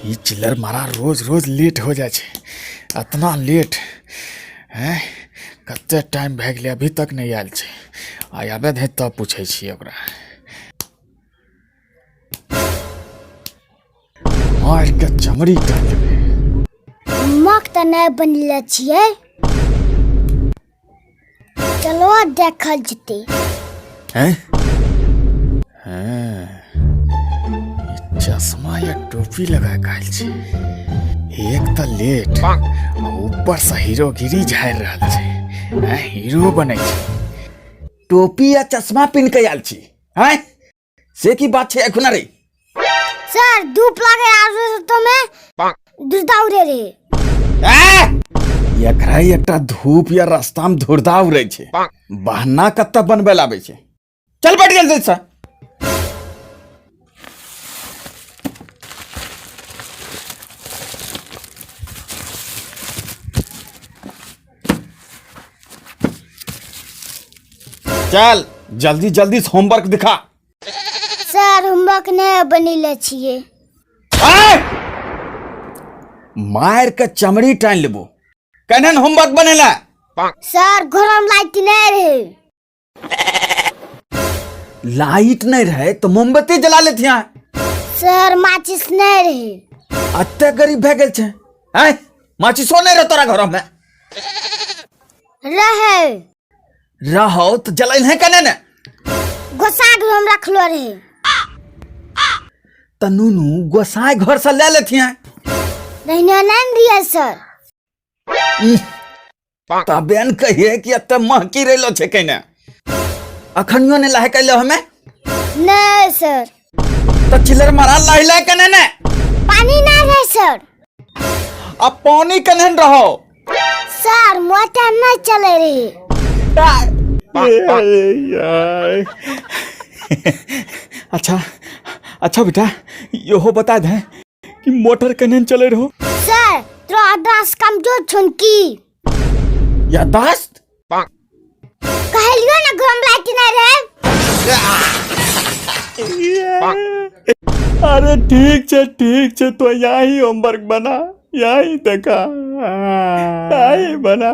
ई चिल्लर मारा रोज रोज लेट हो जाइ छै, एतना लेट हैं, कते टाइम भए गेलै अभी तक नहि आयल छै। आ आबे दे तब पूछै छियै ओकरा। मारि के चमड़ी काटि देबै। होमवर्क तऽ नहि बनेले छियै, चलो देखल जेतै। हैं हैं, ई चश्मा या टोपी लगा के आयल छै। एक तऽ लेट आ ऊपर से हीरोगिरी झाड़ि रहल छै। हैं, हीरो बनै छै। टोपी आ चश्मा पिन्ह के आयल छी हैं, से की बात छै एखुना रे? सर, धूप लागे आर तो में दुर्दा उड़े रे। एकरा एकटा धूप या रास्ता में धुरदा उड़े छै, बहाना कत्ता बनबै लाबै छै। चल बैठ गेल जल्दी से। चल जल्दी जल्दी होमवर्क दिखा। सर, होमवर्क नहि बनेले छियै। मार के चमड़ी टानि लेबो, केहन होमवर्क बनेला? सर, घर में लाइट नहीं रहे। लाइट नहीं रहे तो मोमबत्ती जला लेती हैं। सर, माचिस नहीं रहे। अते गरीब भए गेल छै हैं, माचिसो नहीं रहे तोरा घर में? रहे। रहो तो जलैल है कने ने? गोसा घर में रखलो रहे। त नुनू गोसाई घर से ले लेती हैं। रहने नहीं दिए सर। तबे न कहिए कि एते महकी रहलो छै कने, अखनियो ने लहे कैलो हमें? नहीं सर। त चिल्लर मारा लहे लहे कने ने? पानी ना रहे सर। अब पानी कने न रहो? सर, मोटर नहीं चले रही। यार, अच्छा अच्छा बेटा, इहो बता दे कि मोटर कने चले रहो। सर, तोरा याददाश्त कमजोर छुन की? याददाश्त? कहलियो ना घर में लाइट नहीं रहे। अरे ठीक छे ठीक छे, तो यहाँ ही होमवर्क बना, यहाँ ही देखा, यहाँ ही बना।